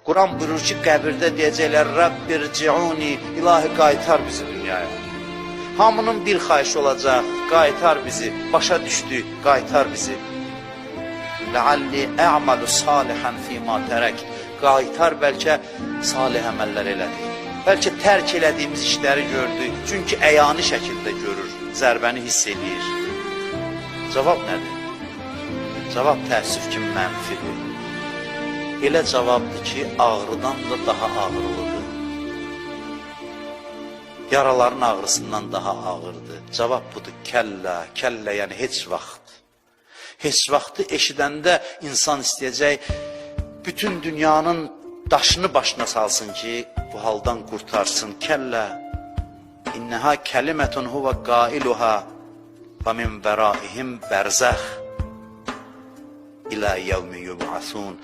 Quran buyurur ki, qəbirdə deyəcəklər, Rəbbirciuni, ilahi qaytar bizi dünyaya. Hamının bir xahişi olacaq, qaytar bizi, başa düşdü, qaytar bizi. Ləalli ə'məlu salihan fīmā tərək. Qaytar bəlkə salih əməllər elədik. Bəlkə tərk elədiyimiz işləri gördü. Çünki əyani şəkildə görür, zərbəni hiss eləyir. Cavab nədir? Cavab təəssüf ki, mənfidir. Elə cavabdır ki, ağrıdan da daha ağrılıdır. Yaraların ağrısından daha ağırdır. Cavab budur, kəllə, kəllə, yəni heç vaxt. Heç vaxtı eşidəndə insan istəyəcək bütün dünyanın daşını başına salsın ki, bu haldan qurtarsın. Kəllə, innəha kəlimətun huvə qailuha və min vəraihim bərzəx ilə yevmi yub'asun.